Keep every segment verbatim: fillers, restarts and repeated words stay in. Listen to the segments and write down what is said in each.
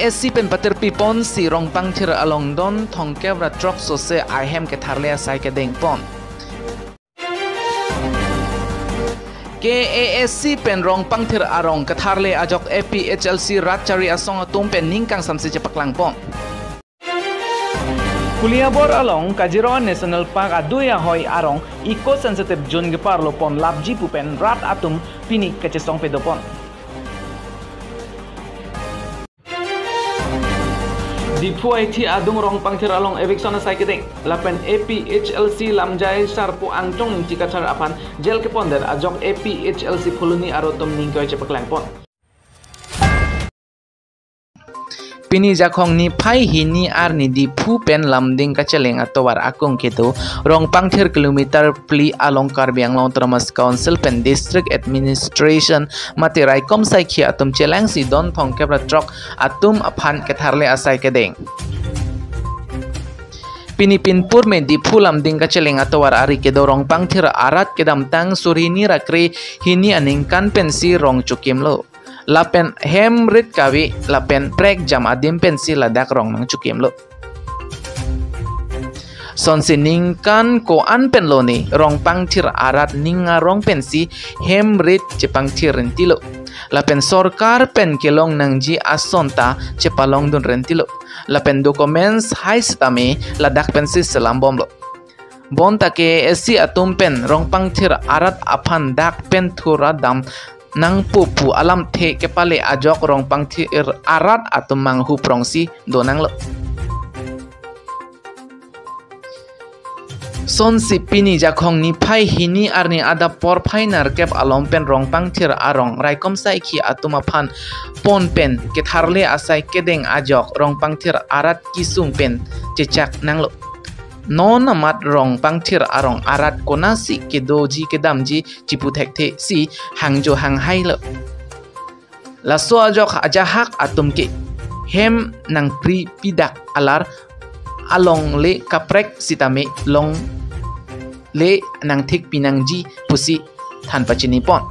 A C pen patirpi ponsi Rongpangthir along don thomkep ra throk sose ahem ketharle asai kedeng pon. K A A C pen Rongpangthir arong ketharle ajok A P H L C rat chari asong atum pen ning kangsamse chepaklang pon. Koliabor along Kaziranga National Park adui ahoi arong eco sensitive zone keparlo pon lapji pu pen rat atum pini kachesong pedo pon. Diphu Ahithi adung Rongpangthir along eviction asai kedeng. Lapen A P H L C lamjai sarpo Angtong Ingti Kathar aphan jail kepondet ajok A P H L C Phuloni arat atum ning koi chepaklang pon. Pini Jakhong niphai hini arni Diphu pen Lumding kacheleng atovar akung kedo Rongpangthir kilometer phli along Karbi Anglong Autonomous Council pen District Administration mate raikom saikhi atum chelangsi don thomkep ra throk atum aphan ketharle asai kedeng. Pini pinpur me Diphu Lumding kacheleng atovar ari kedo Rongpangthir arat kedamtang sur hini ra kre hini aningkan pensi rong chokimlo. Lapen hem rit kave lapen prekjam adim pensi ladak rong nangchokimlo. Sonsi ningkan ko-an pen lone Rongpangthir arat ning arong pensi hem rit chepangthir rentilo. Lapen sorkar pen kelong nangji ason ta chepalongdun rentilo. Lapen documents hai sitame ladak pensi selam bomlo. Bonta K A A C atum pen Rongpangthir arat aphan dak pen thura dam nangpo pu alamthe kepale ajok Rongpangthir arat atum manghu prongsi donanglo. Sonsi pini Jakhong niphai hini arni adap porphai nerkep along pen Rongpangthir arong raikom saikhi atum aphan pon pen ketharle asai kedeng ajok Rongpangthir arat kesung pen chechak nanglo. Non amat Rongpangthir arong arat konatsi kedoji kedamji chipu thekthe si hangjo hanghailo. Laso ajok ajahak atum ke hem nangpri pidak alar along le kaprek sitame longle nangthik pinangji pusi than pachini pon.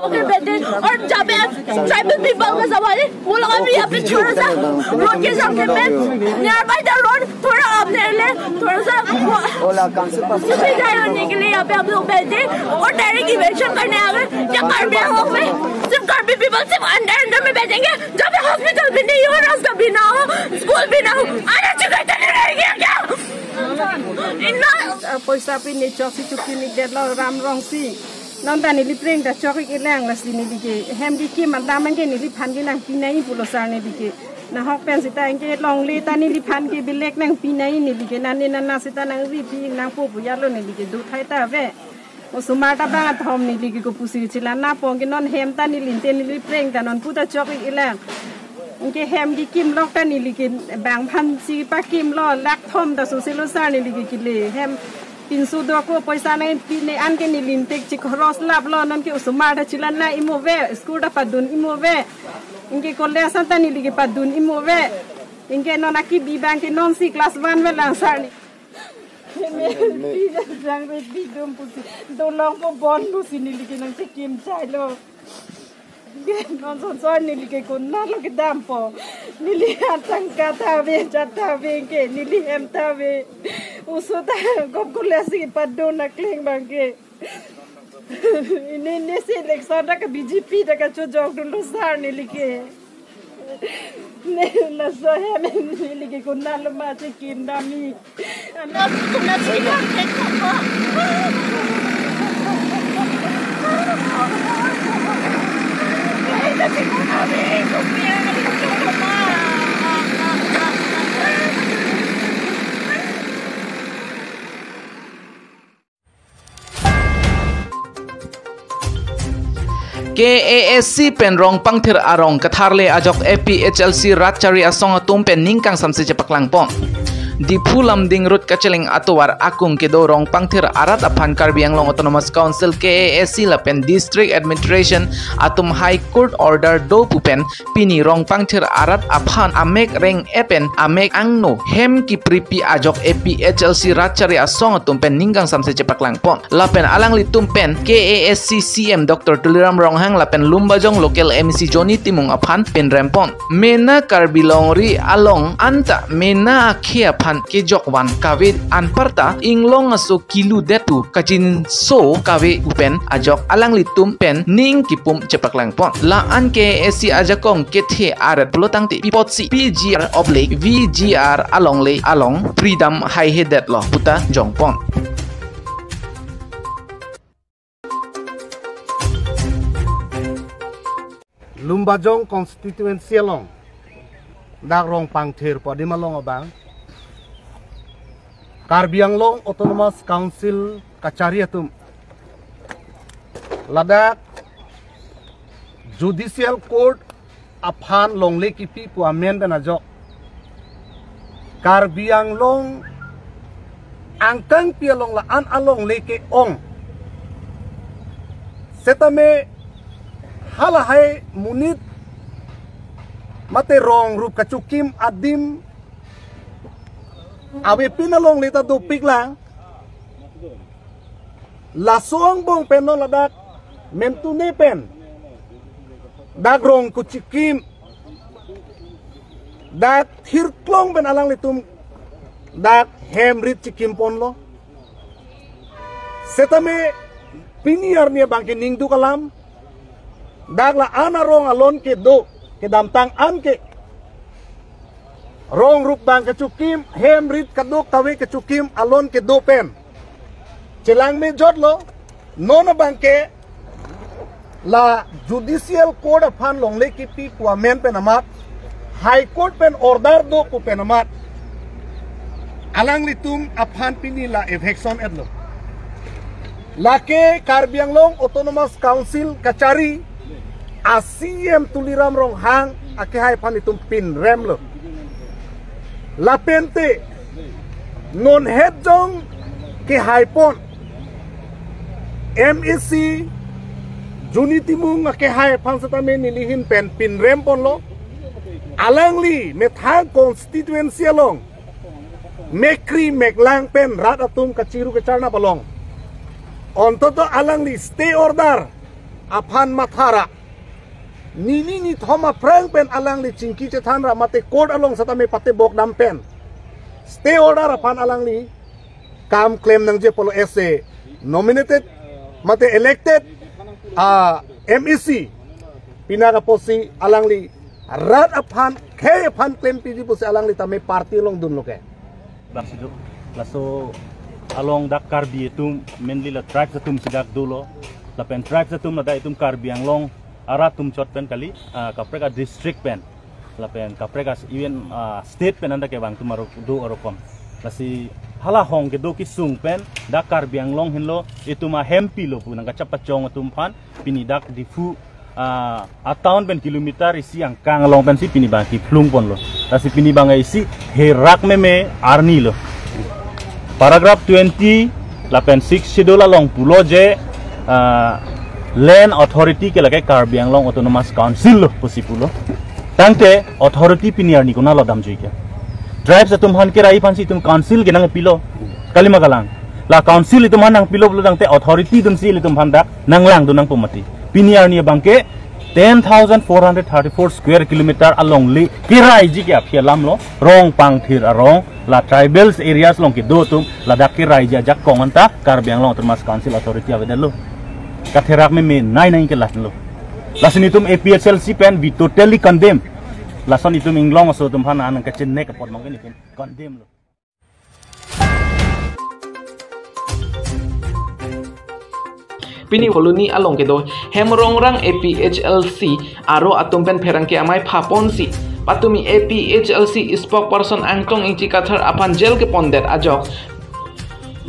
Okay बेटे, और जब tribal people का सवाल है, वो लोग अभी यहाँ पे थोड़ा सा रोड के सामने में, नियर बाय द रोड, थोड़ा अपने लिए थोड़ा सा वो सुविधा होने के लिए यहाँ पे हम लोग बैठे और डायरेक्ट इविक्शन करने आ गए। क्या कार्बी आंगलोंग में सिर्फ कार्बी पीपल सिर्फ अंदर अंदर में बैठेंगे, जहाँ पे हॉस्पिटल भी नहीं हो, रास्ता भी ना हो, स्कूल भी ना हो, आने चुका इतना नहीं रह गया क्या? इतना पैसा भी नहीं, चौक से चुकी नहीं, डेढ़ लाख राम रंग सी। Non ta neli preng ta chok-ik-e lang, lasi neli ke hem kekim alam anke neliphan ke nangpi nangji pulo sar neli ke. Nahok pen seta anke longle ta neliphan ke belek nangpi nangji neli ke, nane nana seta nangripi nangpo pu yalo neli ke do thai ta ave. Osomar ta bang athom neli ke kopusi chila na pon ke non hem ta neli te neli preng ta non pu ta chok-ik-e lang. Anke hem kekim lok ta neli ke bang phan si pakimlo, lakh thom ta soselo sar neli ke kile. Hem pinso do ko poisa nangpi ne anke neli te chikhoros laplo, non ke osomar ta chila na imo ave, school ta padun imo ave. Anke college ta neli ke padun imo ave. Anke non akibi bang ke non si class one ave lang sar ni. Pi jang re bidum pusi, dolong po bon pusi neli ke nangchekim chailo. Non son son neli ke konatlo kedampo. Neli atangka ta ave, jat ta ave ke, neli hem ta ave. Oso ta kop kole si padun akleng bang ke. Ini, ini si election ta ke B J P ta kachojokdunlo sar neli ke. Ne, laso hem neli ke konatlo ma chekim damji. K A A C pen Rongpangthir arong ketharle ajok A P H L C rat chari asong atum pen ning kangsamse chepaklang pon. Diphu Lumding Road kacheleng atovar akung kedo Rongpangthir arat aphan Karbi Anglong Autonomous Council, K A A C lapen District Administration atum High Court order do pu pen pini Rongpangthir arat aphan amek reng-et pen amek angno hem kipripi ajok A P H L C rat chari asong atum pen ning kangsamse chepaklangpon. Lapen alanglitum pen K A A C C M Doctor Tuliram Ronghang lapen Lumbajong local M A C Johnny Timung aphan pinrempon. Mena Karbi Longri along anta mena akhei aphan kejokvan kave anparta inglong aso kilu det pu kachinso kave pu pen ajok alanglitum pen ning kipum chepaklangpon. La-an K A A C ajakong kethe aret pulo tangte pi apotsi P G R oblique V G R alongle along freedom haihedetlo puta jongpon. Lumbajong constituency along dak Rongpangthir pu adim along abang Karbi Anglong Autonomous Council kachari atum ladak Judicial Court aphan longle kipi pu amen pen ajok Karbi Anglong angkangpi along la-an alongle ke-ong. Setame halahai monit mate rong rup kachokim adim avepin alongle ta dopiklang. Laso angbong pen non ladak mentune pen dak rong kuchikim dak thirklong pen alanglitum dak hem rit chikim ponlo. Setame pini arni abang ke ningduk alam dak la-an arong alon kedo kedamtang an ke rong rup bang kachokim hem rit kadokave kachokim alon kedo pen chelang mejotlo. Non abang ke la Judicial Court aphan longle kipi pu amen pen amat High Court pen order do pu pen amat alanglitum aphan pini la eviction etlo. Lake Karbi Anglong Autonomous Council kachari a C M Tuliram Ronghang akehai aphan itum pinremlo. Lapente non het jong kehaipon M A C Johnny Timung akehai aphan setame nelihin pen pinremponlo. Alangli methang constituency along mekri meklang pen rat atum kachiru kacharna palong. Ontoto alangli stay order aphan mathara. Nini nithom aphrang pen alangli chingki chethanra mate court along setame patebok dam pen stay order aphan alangli kam klem nangji pulo, ese nominated mate elected a M A C pina kaposi alangli rat aphan khei aphan klempiji pusi alangli tame party along dunlo ke. Bang sido, laso along dak Karbi atum, mainly la tribes atum si dak dolo. Lapen tribes atum ladak itum Karbi Anglong arat atum chot pen kali, ah, kaprek a district pen, lapen kaprek a even, ah, state pen anta kevang atum aro do arokom. Lasi hala hong kedo kesung pen dak Karbi Anglong henlo itum ahempilo pu nangkachap pachong atum aphan pini dak Diphu, ah, a town pen kilometer isi angkang along pensi pini bang kiphlung ponlo. Lasi pini bang isi herak meme arni lo. Paragraph twenty lapen six schedule along pulo je, ah, land authority ke lake Karbi Anglong Autonomous Council lo pusi pulo. Tangte authority pini arni konatlo damjui ke? Tribes atum aphan kerai aphansi itum council ke nangpilo. Kalima kalang. La council itum aphan nangpilo pulo tangte authority atumsi ilitum aphan dak nanglangdun nangpo mati. Pini arni abang ke ten thousand four hundred thirty-four square kilometer alongle keraiji ke aphi alamlo, Rongpangthir arong, la tribals areas along kedo atum ladak keraiji ajakong anta Karbi Anglong Autonomous Council authority avedetlo. Katherak meme nai nai ke lahenlo. Lasi nelitum A P H L C pen we totally condemn. Lason itum inglong aso atum aphan nangkachenek apot abang ke nelitum condemn lo. Pini Phuloni along kedo Hemrongrang A P H L C aro atum pen pherangke amei phaponsi patumi A P H L C spokesperson Angtong Ingti Kathar aphan jail kepondet ajok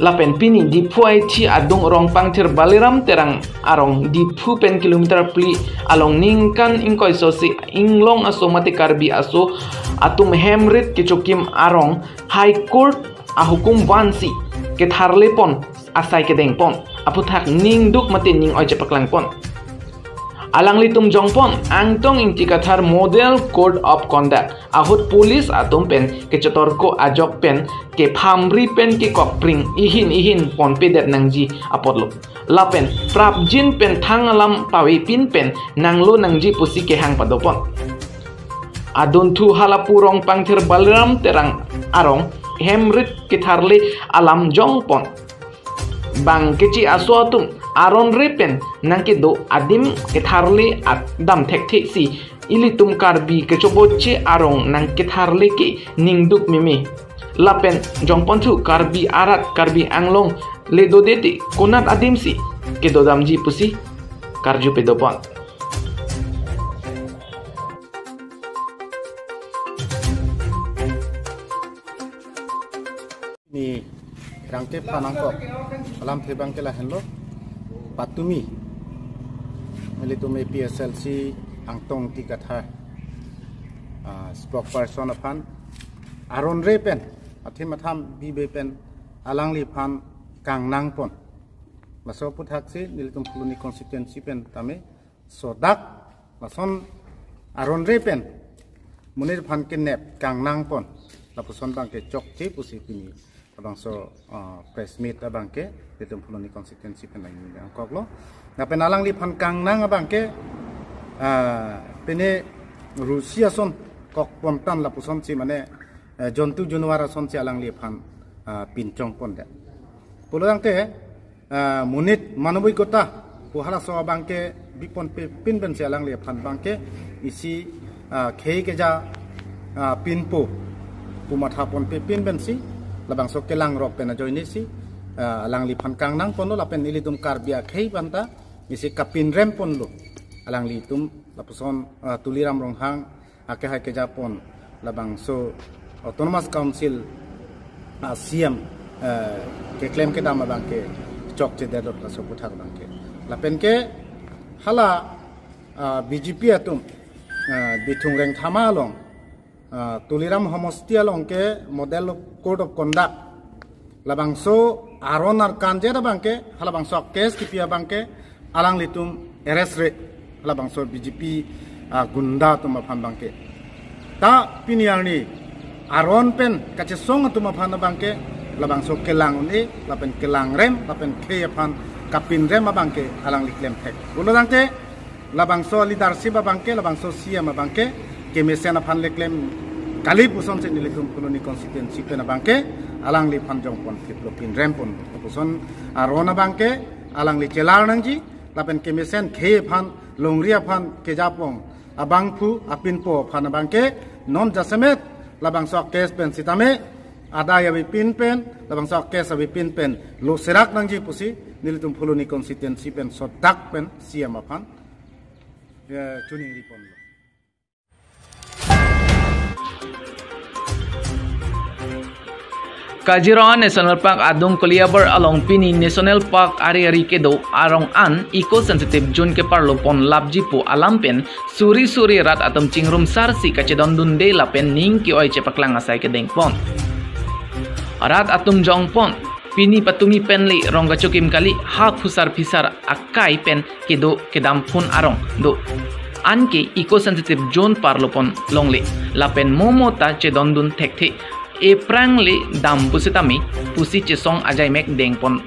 Lapen pini Diphu Aithi adung Rongpangthir Baliram Terang arong Diphu pen kilometer phli along ningkan ingkoi so si inglong aso mate Karbi aso atum hem rit kechokim arong High Court ahukum vansi ketharlepon asai kedengpon aphuthak ningduk mate ning-oi chepaklangpon. Alanglitum jongpon Angtong Ingti Kathar Model Code of Conduct ahut police atum pen kechotorko ajok pen kephamri pen kekokpring ihin ihin ponpedet nangji apotlo. Lapen prapjin pen thang alam pavepin pen nanglo nangji pusi kehang padopon. Adunthu halapu Rongpangthir Baliram Terang arong hem rit ketharle alam jongpon. Bang kechi aso atum aron re pen nangkedo adim ketharle at dam thekthe si ilitum Karbi kechoboche arong nangketharle ke ningduk meme. Lapen jongponthu Karbi arat Karbi Anglong le dodete konat adimsi kedodamji pusi karju pedopon. Ni rangke phanangkok alamthe abangke lahenlo, patumi nelitum A P S L C Angtong Ingti Kathar, ah, spokesperson aphan aron re pen athim atham bibe pen alangliphan kangnangpon. Laso aphuthaksi nelitum Phuloni constituency pen tame sodak lason aron re pen monit aphan kenep kangnangpon lapuson abangke chokche pusi pini labangso, ah, press meet abangke nelitum Phuloni constituency pen nangkoklo. Lapen alangliphan kangnang abangke, ah, pine rusi ason kokpon tan lapusonsi mane, eh, jontu januar asonsi alangliphan, ah, pinchongpondet. Pulotangte, ah, monit manobikota pu halaso abangke biponpepin pensi alangliphan abangke isi, ah, khei keja, ah, pinpo pu mathaponpepin pensi labangso kelangrok pen ajoinesi, ah, alangliphan kangnangponlo lapen ilitum Karbi akhei aphanta isi kapinremponlo. Alanglitum lapuson, ah, Tuliram Ronghang akehai kejapon labangso Autonomous Council, ah, C M, eh, keklem kedam abangke chokchedetlo laso aputhak abangke. Lapenke hala, ah, B J P atum, ah, Bithung Rengthama along, ah, Tuliram Homosti along ke Model Code of Conduct labangso aron arkanjet abangke, halabangso case kipi abangke, alanglitum arrest re, halabangso B J P, ah, gunda atum aphan abangke. Ta pini arni aron pen kachesong atum aphan abangke, labangso kelang un-e, lapen kelangrem, lapen khei aphan kapinrem abangke alangli klemthek. Pulotangte, labangso leadership abangke, labangso C M abangke, kemesen aphan le klem kali pusonsi nelitum Phuloni constituency pen abangke, alangliphan jongponphitlo pinrempon. Puson aron abangke, alangli chelar nangji, lapen kemesen khei aphan, longri aphan, kejapon abangphu, apinpo aphan abangke, non jasemet, labangso case pen sitame, adai avepin pen, labangso case avepin pen, loserak nangji pusi, nelitum Phuloni constituency pen, sodak pen, C M aphan, eh, choningriponlo. Kaziranga National Park adung Koliabar along pini National Park ari ari kedo arong an eco sensitive zone keparlopon lapji pu alam pen suri suri rat atum chingrumsarsi kachedondunde lapen ning ke-oi chepaklang asai kedengpon. Rat atum jongpon pini patumi pen le rong kachokim kali ha phusar phisar akai pen kedo kedam phun arong do. Anke eco sensitive zone parlopon longle. Lapen momo ta chedondun thekthe. Eprangle dam pusitame pusi chesong ajaimek dengpon.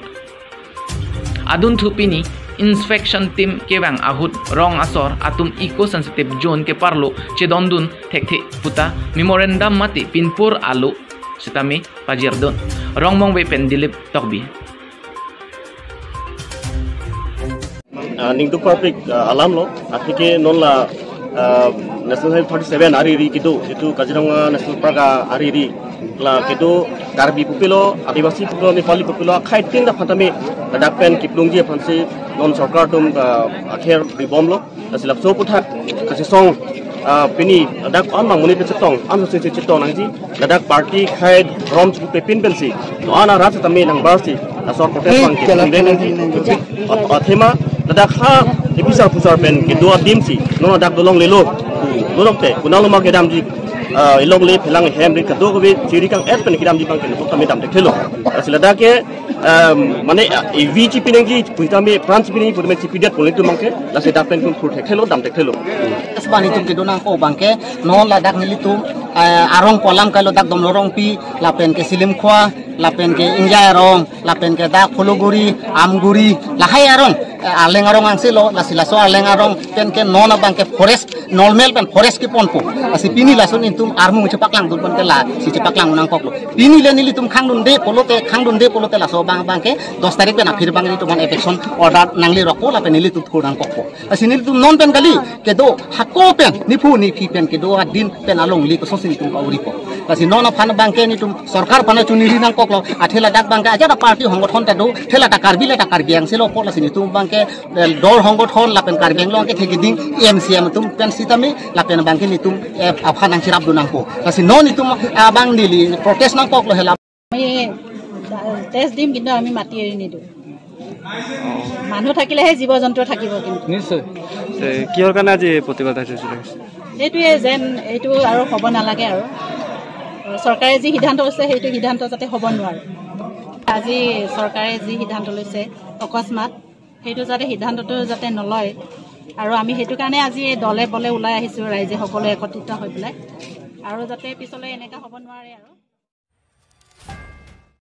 Adunthu pini inspection team kevang ahut rong asor atum eco sensitive zone keparlo chedondun thekthe puta memorandum mate pinpur alo sitame pajirdun. Rongmongve pen Dilip Tokbi. Ah, ningduk parpik, ah, alam lo, atheke non la, ah, National Highway thirty-seven ari ri kedo, itu Kaziranga National Park, ah, ari ri, la kedo Karbi pupilo, Adivasi pupilo, Nepali pupilo, akhai tin da phatame, ladak pen kiplungji aphansi, non sorkar atum, ah, akher ribomlo, lasi lapuson aputhak, kachesong, Ah, pini ladak an mang muni pe chetong, an sose chetong nangji, ladak party khei rom chuku pepin pensi, to an arat setame nangbarsi, asor protest bang ke, kelang, kelang, kelang, kelang. Athema, ladak ha, episar pusar pen kedo adimsi, non ladak dolonglelo, dolongte, kunang loma kedamji, ah, elongle phelang hem ri kedo kove, chiri kang et pen kedamji bang ke, to kami damthekthe lo. Lasi ladak ke, em, mane, ah, evi chipi nangji, puitame, pran chipi nangji, puitame chipidet pon ilitum bang ke, lasi dak pen kun phurthekthe lo, damthekthe lo. Kasbani tum kedo nangkok bang ke, non ladak nelitum, eh, arong pu alam kailo dak Domlo Rongpi, lapen ke Silimkhua, lapen ke Ingjai arong, lapen ke dak Phologuri, Amguri, lahai arong, eh, Arleng arong angselo, lasi laso Arleng arong pen ke non abang ke forest, normal pen forest keponpo. Lasi pini lason itum armu chepaklangdun pen ke lasi chepaklang nangkoklo. Pini le nelitum khangdunde pulote, khangdunde pulote laso bang bang ke dos tarik pen aphi bang nelitum aphan eviction order nanglerokpo lapen nelitum thur nangkokpo. Lasi nelitum non pen kali kedo hako pen niphu niphi pen kedo adin pen alongle kosonsi nelitum ka-uripo. Lasi non aphan bang ke nelitum sorkar aphan chuniri nangkoklo, athe ladak bang ke ajat aparty honggot hon ta do, athe ladak Karbi ladak Karbi angselo po, lasi nelitum bang ke, eh, dor honggot hon lapen Karbi Anglong ke thekiding M C M atum pen sitame lapen bang ke nelitum, eh, aphan nangcherapdun nangpo. Lasi non nelitum, ah, bang neli protest nangkoklo hela. আমি টেষ্ট দিম, কিন্তু আমি মাটি এৰি নিদিওঁ। মানুহ থাকিলেহে জীৱ জন্তু থাকিব। কিন্তু নিশ্চয়। এ, কিহৰ কাৰণে আজি প্ৰতিবাদ কাৰ্যসূচী ৰাখিছে? এইটোৱে যেন এইটো আৰু হ'ব নালাগে আৰু। চৰকাৰে যি সিদ্ধান্ত লৈছে, সেইটো সিদ্ধান্ত যাতে হ'ব নোৱাৰে। আজি চৰকাৰে যি সিদ্ধান্ত লৈছে অকস্মাত, সেইটো যাতে সিদ্ধান্তটো যাতে নলয়। আৰু আমি সেইটো কাৰণে আজি এই দলে বলে ওলাই আহিছোঁ, ৰাইজে সকলোৱে একত্ৰিত হৈ পেলাই। আৰু যাতে পিছলৈ এনেকুৱা হ'ব নোৱাৰে আৰু।